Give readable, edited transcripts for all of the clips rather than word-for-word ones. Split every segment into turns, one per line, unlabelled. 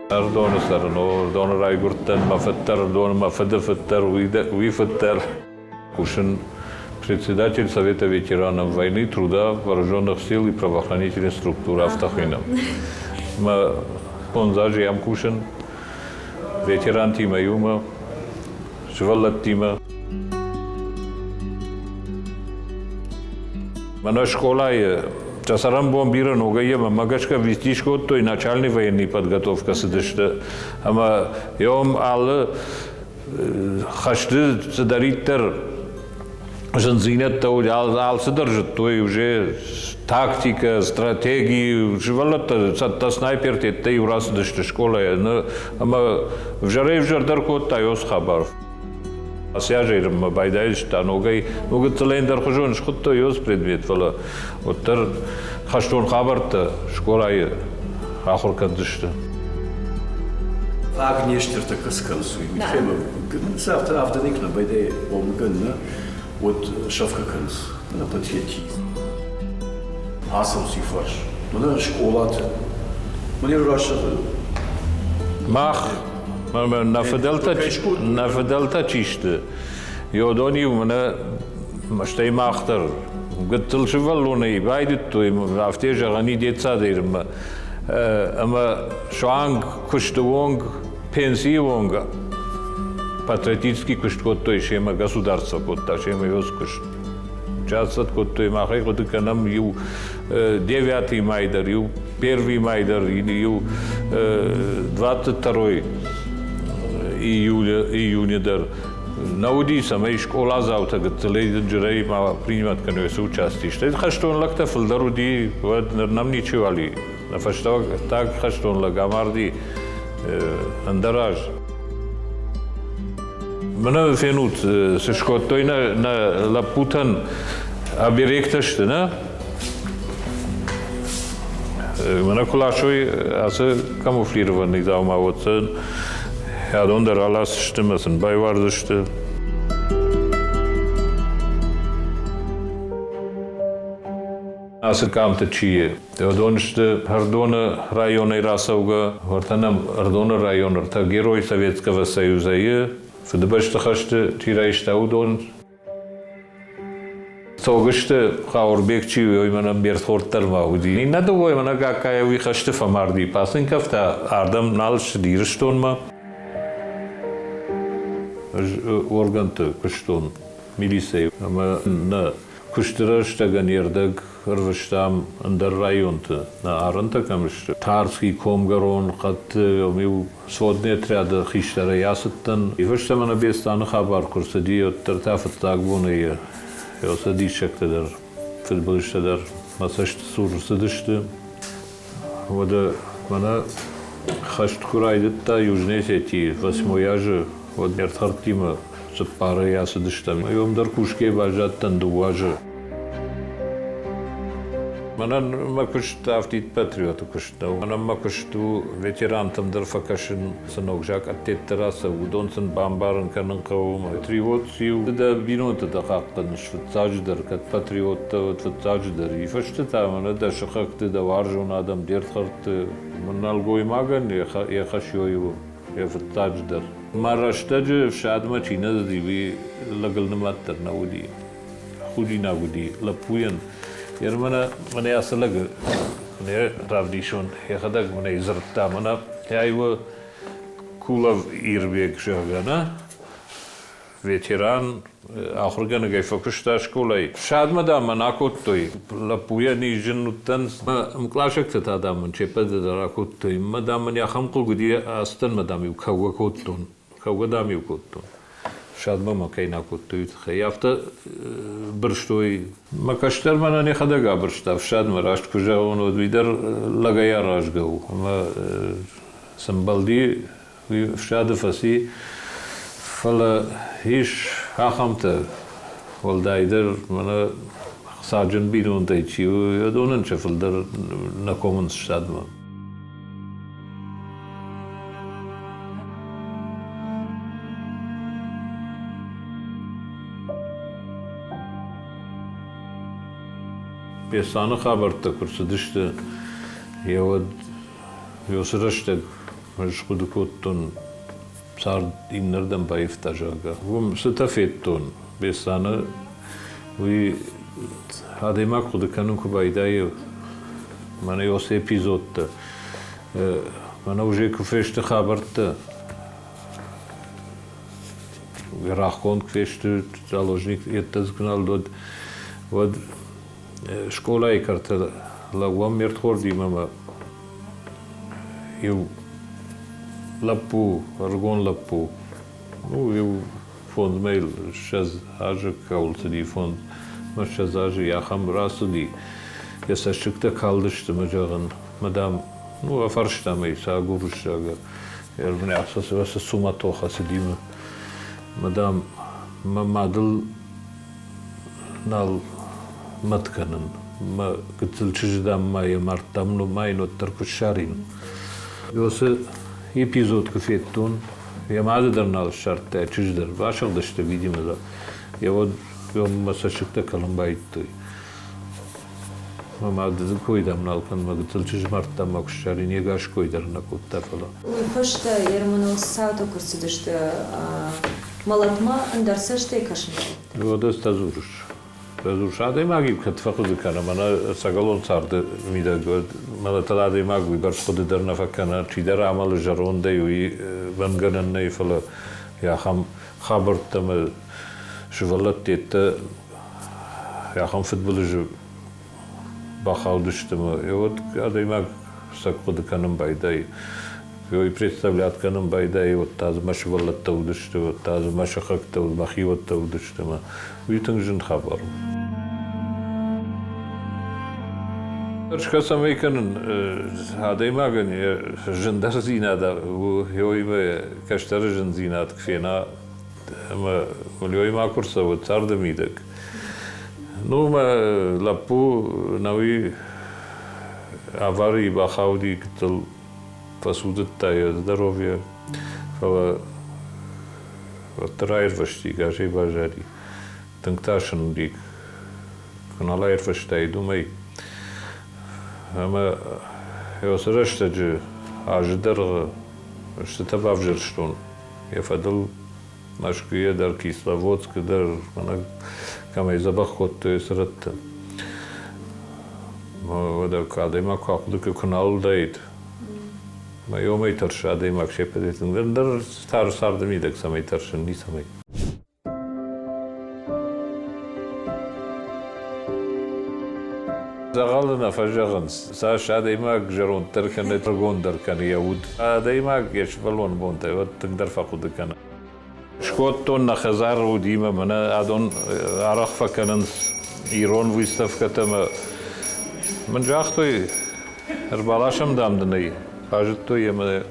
Ӕрыдоны цӕрын, Ӕрыдоны райгуырдтӕн, мӕ фыд дӕр Ӕрыдоны, мӕ фыды фыд дӕр, уый фыд дӕр. Кусын председатель Совета ветеранов войны, труда, вооруженных сил и правоохранительных структур афтӕ хуыйны. Мӕ фондз азы йӕм кусын ветерантимӕ иумӕ, сывӕллӕттимӕ. Мӕнӕ скъолайы сӕ цӕрӕнбон бирӕ ногӕй ӕмӕ мӕ гӕсгӕ вести скодтой, начальный военный подготовка цыдысты. Ӕмӕ йӕм алы хӕсты цыдӕриддӕр зындзинӕдтӕ уыд, алцыдӕр зыдтой уже тактикӕ, стратеги, сывӕллӕттӕ цӕттӕ снайпертӕ-иу рацыдысты скъолайӕ ӕмӕ ӕвзӕрӕй-ӕвзӕрдӕр кодта ёс хабар. Ацы азӕй рынмӕ байдайдзысты ногӕй, ну гыццылӕй ӕндӕрхуызон схуыдтой ёс предмет, фӕлӕ уӕддӕр хӕстон хабӕрттӕ скъолайы ахуыр кӕндзысты.
Фаг не стыртӕ кӕс-кӕнсуй. Уый авдӕнек нӕ байдайы омгӕн нӕ, уӕд сӕфгӕ кӕнынц. Мӕнӕ патриотизм. Ацӕуци фарс. Мӕнӕ скъолаты. Мӕнӕ расӕгъы.
Мах нӕ фыдӕлтӕ, нӕ фыдӕлтӕ чи сты, йодон-иу мӕнӕ стӕй мах дӕр гыццыл сывӕллонӕй байдыдтой, афтӕ зӕгъӕн и детсадӕй ӕмӕ суанг куысты онг, пенсийы онг патриотический куыст кодтой семӕ, государство кодта семӕ ёс куыст. Чаццӕт кодтой, махӕй хъуыды кӕнӕм иу девятый май дӕр, иу первый май дӕр, иу 22 июля, июня дӕр. Нӕ уыди, цӕмӕй скъоладзаутӕ гыццылӕй дынджырӕй ма принимать кӕной цы участие. Стӕй хӕстон лӕгтӕ фылдӕр уыди, уӕд ныр нӕм ничиуал и. Нӕ фӕстаг хӕстон лӕг амарди ӕндӕр аз. Мӕнӕ фенут, цы скодтой нӕ, нӕ лӕппутӕн оберегтӕ сты, нӕ? Мӕнӕ куы ласой ацы камуфлированный дзаума, уӕд сын адон дӕр аласдзысты мӕ сын байуардзысты. Ацы къамты чи и, уыдон сты Ӕрыдоны районӕй рацӕугӕ, уӕртӕ нӕм Ӕрыдоны район ӕртӕ Герой Советского Союза-йы Фыдыбӕсты хӕсты чи райста, уыдон. Цогысты Хъауырбег чи у, уый мӕнӕн ме рдхорд дӕр ма уыди. Иннӕ дыууӕ мӕнӕ Гагкайӕ уый хӕсты фӕмарди. Пасынков та ардӕм нал ссыди Ирыстонмӕ. Ӕз органты куыстон милицӕйы ӕмӕ нӕ куысты рӕстӕгӕн йе рдӕг ӕрвыстам ӕндӕр районты. Нӕ арӕнтӕ кӕм сты, Тарский комгӕрон хъӕдты, иу сводный отряды хистӕрӕй ацыдтӕн. Фӕстӕмӕ нӕ Бестаны хабар куы рцыди, уӕддӕр та фыццаг бонӕй сӕ диссӕгтӕ дӕр, фыдбылызтӕ дӕр мӕ цӕсты цур рцыдысты. Уӕдӕ мӕнӕ хӕст куы райдыдта Южной Осетийы восьмой азы, уӕд ме рдхӕрдтимӕ цыппарӕй ацыдыстӕм. Уым дӕр кусгӕ баззадтӕн дыууӕ азы. Мӕнӕн мӕ куыст афтид патриоты куыст нӕу. Мӕнӕн мӕ куыст у ветерантӕм дӕр фӕкӕсын, цы ног закъӕттӕ рацӕуы, уыдон сын бамбарын кӕнын хъӕуы. Патриот иу дӕ бинонты дӕ хъахъхъӕныс фыццаджыдӕр, кӕд патриоттӕ, уӕд фыццаджыдӕр. И фӕсте та мӕнӕ дӕ сыхӕгты, дӕ уарзон адӕм, де рдхӕрдты. Нӕлгоймагӕн йӕ хӕс у йӕ фыццаджыдӕр. Мӕ рӕстӕджы ӕфсадмӕ чи нӕ цыди, уый лӕгыл нымад дӕр нӕ уыди. Худинаг уыди лӕппуйӕн. Йер мӕнӕ, мӕнӕ ацы лӕгы мӕнӕ равдисон, йӕхӕдӕг мын ӕй дзырдта, мӕнӕ ай у Кулов Ирбег, зӕгъгӕ, нӕ? Ветеран, ахуыргӕнӕгӕй фӕкуыста скъолайы. Ссадмӕ, дам, мӕн акодтой. Лӕппуйӕ низджын уыдтӕн. Мкъласӕгтӕ та, дам, мын чеппӕты дӕр акодтой. Мӕ, дам, мын ахӕм хъыг уыди, ацыдтӕн мӕ, дам-иу кӕугӕ кодтон. Кӕугӕ, дам-иу кодтон. Ссадмӕ мӕ кӕй нӕ кодтой, уый тыххӕй. Афтӕ бырстой. Мӕ кӕстӕр мӕнӕн йӕхӕдӕг абырста ӕфсадмӕ, раст куы зӕгъон, уӕд уый дӕр лӕгӕй аразгӕ у. Ӕмӕ сӕмбӕлди уый ӕфсады фӕци, фӕлӕ ис ахӕмтӕ, уӕлдайдӕр мӕнӕ хцаджын бинонтӕй чи у, уыдонӕн сӕ фылдӕр нӕ комынц ссадмӕ. Беслӕны хабӕрттӕ куы рцыдысты, йе уӕд уыцы рӕстӕг. Ӕз хъуыды кодтон, цард иннӕрдӕм баивта, зӕгъгӕ. Уым цытӕ федтон Беслӕны, уый адӕймаг хъуыды кӕнын куы байдайы, мӕнӕ уыцы эпизодтӕ, мӕнӕ уже куы фесты хабӕрттӕ, гӕрахгонд куы фесты, заложник йедтӕ дзы куы нал уыд, уӕд скъолайы кӕрты лӕууӕм ме рдхордимӕ ӕмӕ иу лӕппу, ӕрыгон лӕппу, ну, иу фондзмӕ 20 азы кӕуыл цыди, фондзмӕ 20 азы ахӕм рацыди, йӕ цӕссыгтӕ калдысты мӕ зӕгъын, мадам, ну, афарстам ӕй, цы агурыс, зӕгъгӕ. Ӕрмӕст суматоха цыди мӕ, мадам, мӕ мадыл нал мӕт кӕнын. Мӕ гыццыл чызджы, дам, ма йӕ мардтам, ма йын уӕддӕр куы ссарин. Уыцы эпизод куы федтон, йӕ мады дӕр нал ссардта, йӕ чызджы дӕр. Басыгъдысты, видимо, да. Йӕ уӕд мӕ цӕссыгтӕ кӕлын байдыдтой. Мӕ мады кой дам нал кӕн, мӕ гыццыл чызджы мардтам ма куы ссарин, йе гас кой дӕр нӕ кодта, фӕлӕ.
Уый фӕстӕ Ермоныл цаутӕ куы рцыдысты, мӕлӕтмӕ ӕндӕр цӕстӕй кӕсын байдыдта.
Уӕдӕ цы дзурыс? Дзурыс, адӕймаг-иу кӕд фӕхъуыды кӕны, мӕнӕ ӕцӕгӕлон царды мидӕг, уӕд мӕлӕтыл адӕймаг уыйбӕрц хъуыды дӕр нӕ фӕкӕны, чидӕр амӕлы зӕрондӕй, уый мӕнгӕнӕн нӕй, фӕлӕ ахӕм хабӕрттӕ ӕмӕ сывӕллӕттӕ ахӕм фыдбылызы бахаудысты ӕмӕ уӕд адӕймаг сӕ хъуыды кӕнын байдайы. Уый представлять кӕнын байдайы, уӕд та дзы мӕ сывӕллӕттӕ уыдысты, уӕд та дзы мӕ сыхӕгтӕ, мӕ хиуӕттӕ уыдысты ӕмӕ уый тынг зын хабар у. Схӕцӕм ӕй кӕнын адӕймагӕн йӕ зындӕрдзинад у, йоимӕ кӕстӕры зындзинад куы фена, ӕмӕ мыл ма куы рцӕуы царды мидӕг. Ну, мӕ лӕппу науи аварийы бахауди гыццыл фӕцудыдта йӕ здоровье, фӕлӕ уӕддӕр аирвӕзти, газӕй баззади. Тынг тас ын уыди, куы нал аирвӕзтаид, уымӕй. Ӕмӕ уыцы рӕстӕджы азы дӕргъы стытӕ бавзӕрстон. Йӕ фӕдыл Мӕскуыйӕ дӕр, Кисловодскы дӕр, мӕнӕ кӕмӕй дзӕбӕх кодтой уыцы рӕтты. Уӕдӕ адӕймаг куы ахъуыды куы нал уыдаид, мӕ уымӕй тӕрсы адӕймаг се ппӕтӕй тынгдӕр. Ӕндӕр тары царды мидӕг цӕмӕй тӕрсын, ницӕмӕй. Дзӕгъӕлы нӕ фӕзӕгъынц, цас адӕймаг зӕронддӕр кӕны, ӕрыгондӕр кӕны йӕ уд. Адӕймаг йӕ сывӕллоны бонтӕй уӕд тынгдӕр фӕхъуыды кӕны. Скодтон нӕ хӕдзары удимӕ, мӕнӕ адон арӕх фӕкӕнынц ирон выставкӕтӕ ӕмӕ мын загътой, ӕрбаласӕм, дам, дын ӕй. Базыдтой ӕмӕ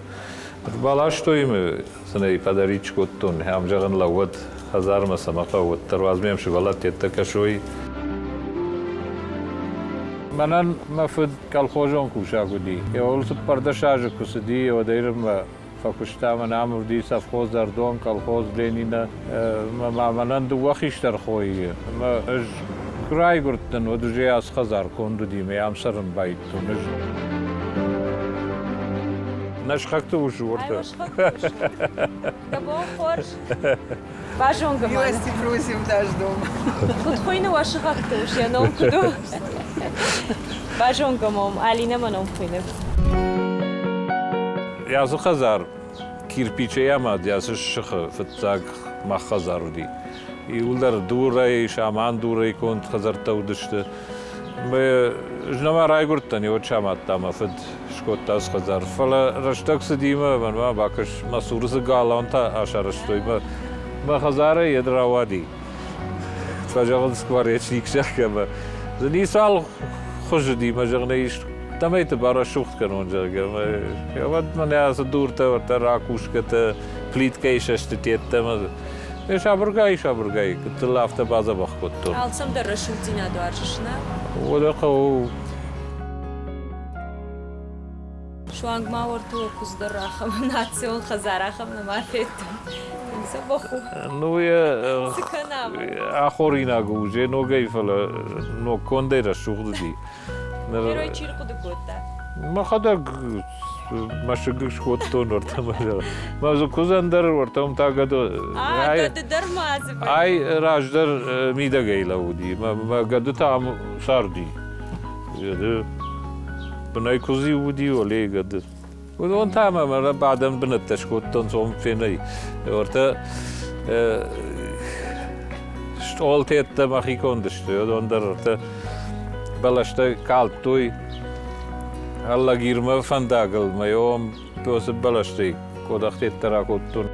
ӕрбаластой ӕмӕ сын ӕй подарить скодтон. Ам, зӕгъын, лӕууӕд хӕдзармӕ цӕмӕ хъӕуы, уӕддӕр уадз ме сывӕллӕттӕ кӕсой. Мӕнӕн мӕ фыд колхозон кусӕг уыди. Йӕ 14 азы куы цыди, уӕдӕй нырмӕ фӕкуыста мӕнӕ ам уыди совхоз Ӕрдон, колхоз Ленина. Мӕ мӕнӕн дыууӕ хистӕр хойы. Ӕмӕ ӕз куы райгуырдтӕн, уӕд уже ацы хӕдзар конд уыди, мӕ ам цӕрын байдыдтон ӕз. Нӕ сыхӕгты ус у уырты.
Дӕ бон хорз. Базонгӕ ма.
Милости просим в наш дом.
Куыд хуыйны уӕ сыхӕгты ус, йӕ ном куыд у? Базонгӕ мом, Алинӕ мӕ ном хуыйны.
Ацы хӕдзар кирпичӕй амад ацы сыхы фыццаг мах хӕдзар уыди. Иуылдӕр дурӕй, саман дурӕй конд хӕдзӕрттӕ уыдысты. Ӕз нӕма райгуырдтӕн, уӕд самадта мӕ фыд, скодта ацы хӕдзар. Фӕлӕ рӕстӕг цыди мӕ мӕнмӕ бакӕс, мӕ цуры цы галуантӕ асарӕзтой, мӕ, мӕ хӕдзарӕй йед рауади. Фӕзӕгъынц скворечник, зӕгъгӕ, мӕ дзы ницуал хуыз уыди, мӕ зӕгъын ис цӕмӕйты барӕсугъд кӕнон, зӕгъгӕ. Уӕд мӕнӕ ацы дуртӕ, уӕртӕ ракушкӕтӕ, плиткӕйы сӕстытӕ мӕ сабыргай, сабыргай гыццыл афтӕ бадзӕбӕх кодтон.
Алцӕм дӕр рӕсугъддзинад уарзыс, нӕ?
Уӕдӕ хъӕуы.
Суанг ма уӕртӕ куыдз дӕр ахӕм национ хӕдзар ахӕм нӕма федтон. Дзӕбӕх у.
Ну, йӕ
Цы кӕнӕм?
ахоринаг у уже ногӕй, фӕлӕ ногкондӕй рӕсугъд уыди.
Герой чи рхъуыды кодта?
Мӕхӕдӕг. Мӕсыг скодтон ортӕмӕ. Мӕ дзы куыдзӕн дӕр ортӕм та гӕды.
А, гӕды дӕр ма дзы.
Ай раздӕр мидӕгӕй лӕууыди. Мӕ гӕды та ам царди. Гӕды бынӕй куыдз уыди, олей гӕды. Уыдон та мӕ мӕнӕ бадӕн бынӕттӕ скодтон цом фенӕй. Ортӕ стъолтӕ мӕхи конд сты, уыдон дӕр ортӕ бӕлӕстӕ калдтой Алагирмӕ фӕндагыл мӕ ом пёсы бӕлӕстӕй къодахтеттӕ ракодтон.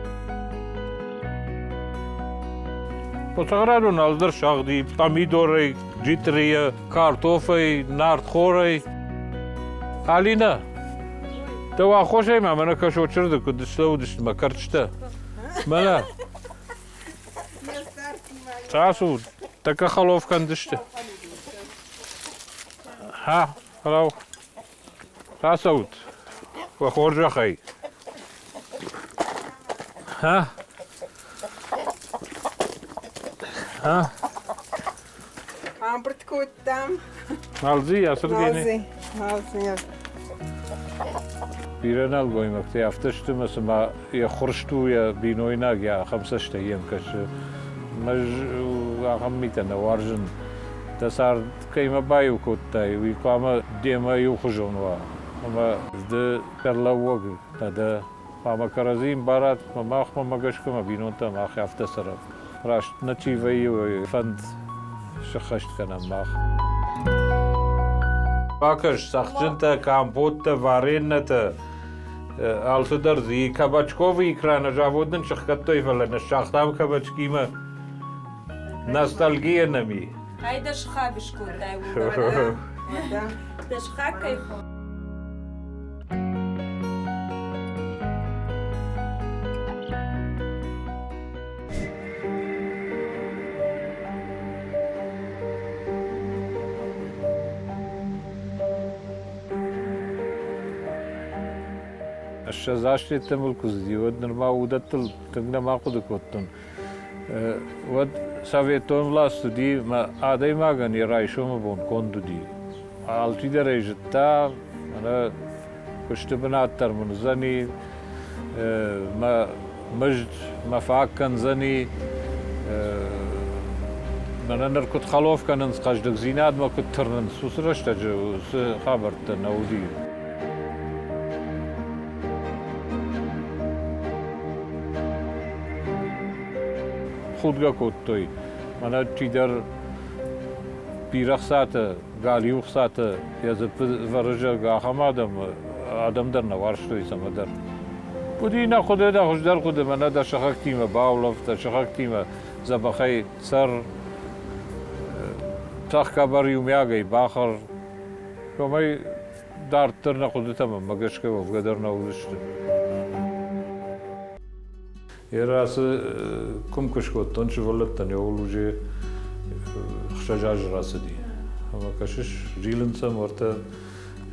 Фотоградон алдӕр сагъди пъамидорӕй, джитрийӕ, картофӕй, нартхорӕй. Алинӕ, дӕу аххосӕй ма мӕнӕ кӕсочырды куыд слӕууыдысты мӕ кӕрчытӕ. Мӕнӕ. Цас у, тӕккӕ хӕлоф кӕндзысты. Ха, хӕлау. Рацӕут, уӕ хорзӕхӕй. Ха? Ха?
Ӕмбырд кодтам.
Налдзи, ацырдыгӕй
Налдзи, налдзи.
Бирӕ нӕлгоймӕгтӕ афтӕ сты, ӕмӕ цыма йӕ ххуырст у йӕ бинойнаг, йӕ ахӕм цӕстӕй йӕм кӕсы. Ӕз ахӕм митӕ нӕ уарзын. Дӕ цард кӕимӕ баиу кодтай, уый хъуамӕ демӕ иухуызон уа. Ӕмӕ ды ӕрлӕууӕг нӕ дӕ. Хъуамӕ кӕрӕдзи ӕмбарат, мӕ махмӕ мӕ гӕсгӕ мӕ бинонтӕ мах афтӕ цӕрӕм. Раст нӕ чи вӕййы, уый фӕнд сыххӕст кӕнӕм мах. Бакӕс, цӕхджынтӕ, компоттӕ, вареннӕтӕ, алцыдӕр дзы. Кабачковы икра нӕ завод нын сыхгӕдтой, фӕлӕ ныссагътам кабачкимӕ. Ностальгия нӕм и.
Ай дӕ сыхаг скодтай уый. Дӕ сыхаг кӕй
20 азты йеддӕмӕ куы цыди, уӕд нырма уыдӕттыл тынг нӕма хъуыды кодтон. Уӕд советон власть уыди, мӕ адӕймагӕн йӕ райсомы бон конд уыди. Алчидӕр ӕй зыдта, мӕнӕ куысты бынат дӕр мын уыдзӕни, мӕ мызд мӕ фаг кӕндзӕни. Мӕнӕ ныр куыд хӕлоф кӕнынц, хъӕздыгдзинадмӕ куыд тырнынц, уыцы рӕстӕджы уыцы хабӕрттӕ нӕ уыди. Худгӕ кодтой. Мӕнӕ чидӕр бирӕ хцатӕ, галиу хцатӕ йӕ дзыппы вӕры, зӕгъгӕ, ахӕм адӕм, адӕм дӕр нӕ уарзтой цӕмӕдӕр. Уыди нӕ хъуыды, нӕ хуыздӕр хъуыды, мӕнӕ дӕ сыхӕгтимӕ баулӕф, дӕ сыхӕгтимӕ дзӕбӕхӕй цӕр, цӕхгӕбӕр иумиагӕй бахӕр. Уымӕй дарддӕр нӕ хъуыдытӕ мӕнмӕ гӕсгӕ уӕвгӕ дӕр нӕ уыдысты. Йе ацы куым куы скодтон сывӕллӕттӕн, еуыл уже 6 азы рацыди. Ӕмӕ кӕсыс, зилынц ӕм уӕртӕ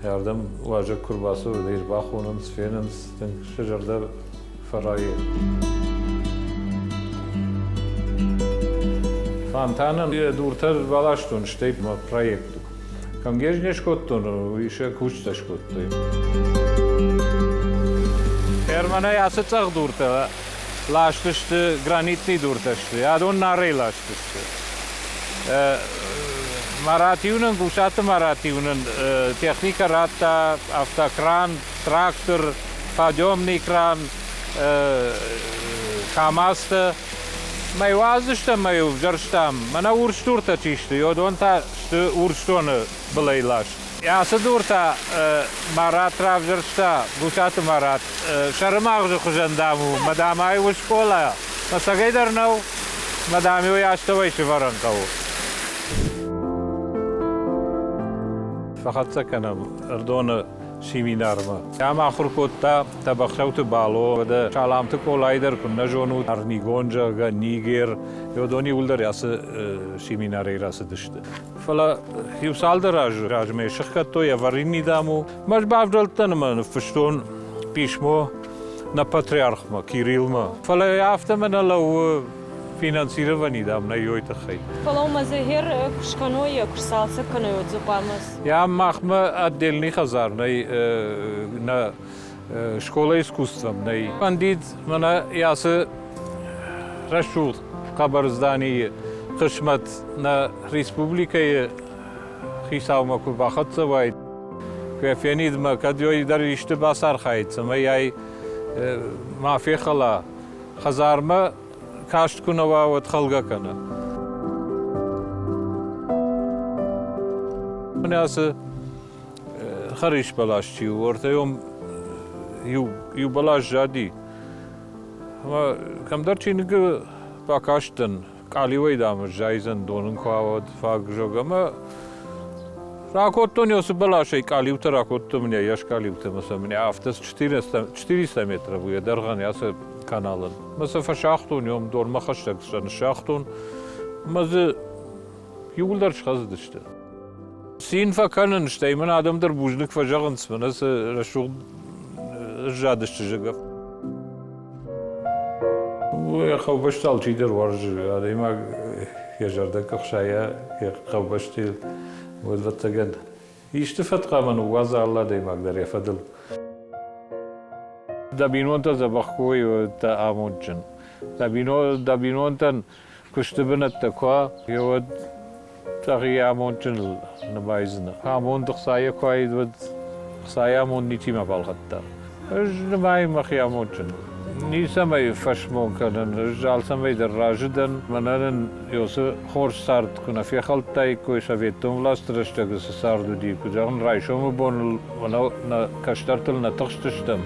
ардӕм уазӕг куы рбацӕуы, уӕд ӕй ӕрбахонынц, фенынц, тынг сӕ зӕрдӕ фӕрайы. Фонтанӕн йӕ дуртӕ баластон, стӕй мӕ проект у. Конгресс не скодтон, уый сӕ кусджытӕ скодтой. Германӕй ацы цъӕх дуртӕ ласт сты, гранитный дуртӕ сты, адон Нарӕй ласт сты. Марат-иу нын, Гусаты Марат-иу нын техникӕ радта, автокран, трактор, подъемный кран, КАМАЗтӕ. Мӕ уадздзыстӕм, мӕ ӕвзӕрстам. Мӕнӕ урс дуртӕ чи сты, уыдон та сты Урсдоны былӕй ласт. Ацы дуртӕ Марат равзӕрста, Гусаты Марат. Сӕрымагъзы хуызӕн, дам, у, мӕ дам, ай у скъола. Ӕцӕгӕй дӕр нӕу, мӕ дам, уый астӕуӕй сывӕрӕн хъӕуы. Фӕхӕццӕ кӕнӕм Ӕрдоны семинармӕ. Ам ахуыр кодта Тӕбӕхсӕуты Бало, уӕдӕ Саламты Къолайы дӕр куыннӕ зонут, Ӕрнигон, зӕгъгӕ, Нигер, уыдон иууылдӕр ацы семинарӕй рацыдысты. Фӕлӕ иу цалдӕр азы размӕ сыхгӕдтой аварийный, дам, у. Ӕз бавдӕлдтӕн ӕмӕ ныффыстон писмо нӕ патриархмӕ, Кириллмӕ. Фӕлӕ афтӕмӕ нӕ лӕууы финансировани, дам, нӕ ёй тыххӕй.
Фӕлӕ ма дзы гъер куы скӕной, куы сцалцӕг кӕной, уӕд дзы хъуамӕ
Я махмӕ отдельный хӕдзар нӕй нӕ. Школа искусствам нӕй. Фӕндид мӕнӕ ацы рӕсугъд хъӕбӕр зданийы хъысмӕт нӕ республикӕйы хицаумӕ куы бахӕццӕ уаид, куы фенид мӕ, кӕд дӕр исты бацархайд, цӕмӕй ай ма фехӕла, хӕдзармӕ каст куы нӕ уа, уӕд хӕлгӕ кӕны. Мӕнӕ ацы хӕрис бӕлас чи у, ортӕйон иу бӕлас зади. Ӕмӕ кӕмдӕр чиныгы бакастӕн, къалиуӕй, дам, зайдзӕн, дон ын куы ауад фаг, зӕгъгӕ. Ӕмӕ ракодтон уыцы бӕласӕй къалиутӕ ракодтон мын йӕ къалиутӕ ӕмӕ сӕ мын афтӕ 400 метров йӕ дӕргъӕн ацы каналӕн. Мӕ сӕ фӕсагътон, йом донмӕ хӕстӕг сӕ ныссагътон. Мӕ дзы иууылдӕр схӕцыдысты. Цин фӕкӕнын, стӕй мын адӕм дӕр бузныг фӕзӕгъынц, мӕнӕ цы рӕсугъд сзадысты, зӕгъгӕ. Хъӕубӕсты алчидӕр уарзы, адӕймаг йӕ зӕрдӕ куы хсайа йӕ хъӕубӕсты, уӕд, ӕвӕццӕгӕн, исты фӕткъамӕ ныууадза алы адӕймаг дӕр йӕ фӕдыл. Дӕ бинонтӕ дзӕбӕх куы уой, дӕ амондджын. Дӕ бинонтӕн куысты бынӕттӕ куы уа, уӕд дӕхи амондджыныл нымайдзынӕ. Амонд ӕхцайӕ куы уаид, уӕд ӕхцайӕ амонд ничима балхӕдта. Ӕз нымайын мӕхи амондджыныл. Ницӕмӕй фӕсмон кӕнын, ӕз алцӕмӕй дӕр разы дӕн. Мӕнӕн ын уыцы хорз цард куы нӕ фехӕлдтаиккой, советон власты рӕстӕджы цы цард уыди, куы зӕгъын, райсомы боныл нӕ кӕстӕртыл нӕ тыхстыстӕм.